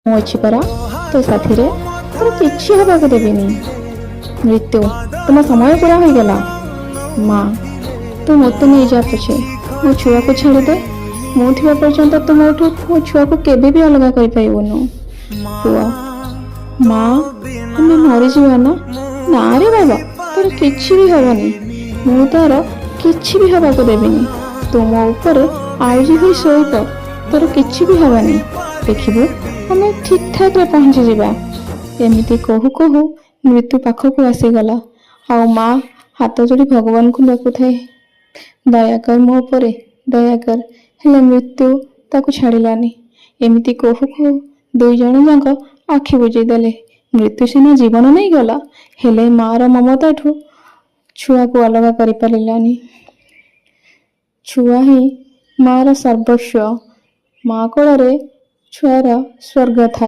ମୁଁ ଅଛି ପରା ତୋ ସାଥିରେ, ତୋର କିଛି ହେବାକୁ ଦେବିନି। ମୃତ୍ୟୁ, ତୁମ ସମୟ ପୁରା ହୋଇଗଲା। ମା, ତୁ ମୋତେ ନେଇଯା ପଛେ, ମୋ ଛୁଆକୁ ଛାଡ଼ିଦେ। ମୁଁ ଥିବା ପର୍ଯ୍ୟନ୍ତ ତୁ ମୋଠୁ ମୋ ଛୁଆକୁ କେବେ ବି ଅଲଗା କରିପାରିବୁନୁ। ପୁଅ, ମା, ଆମେ ମରିଯିବା ନା? ନା ରେ ବାବା, ତୋର କିଛି ବି ହବନି। ମୁଁ ତାର କିଛି ବି ହବାକୁ ଦେବିନି। ତୁ ମୋ ଉପରେ ଆଉଜି ହୋଇ ଶୋଇପଡ଼, ତୋର କିଛି ବି ହବନି। ଦେଖିବୁ, ଆମେ ଠିକ୍ ଠାକ୍ରେ ପହଞ୍ଚିଯିବା। ଏମିତି କହୁ କହୁ ମୃତ୍ୟୁ ପାଖକୁ ଆସିଗଲା ଆଉ ମା ହାତ ଯୋଡ଼ି ଭଗବାନଙ୍କୁ ଡାକୁଥାଏ, ଦୟାକର ମୋ ଉପରେ, ଦୟାକର। ହେଲେ ମୃତ୍ୟୁ ତାକୁ ଛାଡ଼ିଲାନି। ଏମିତି କହୁ କହୁ 2 ଜଣ ଯାକ ଆଖି ବୁଜିଦେଲେ। ମୃତ୍ୟୁ ସିନା ଜୀବନ ନେଇଗଲା, ହେଲେ ମାର ମମତାଠୁ ଛୁଆକୁ ଅଲଗା କରିପାରିଲାନି। ଛୁଆ ହିଁ ମାର ସର୍ବସ୍ୱ। ମା କୋଳରେ ଛୁଆର ସ୍ୱର୍ଗ ଥାଏ।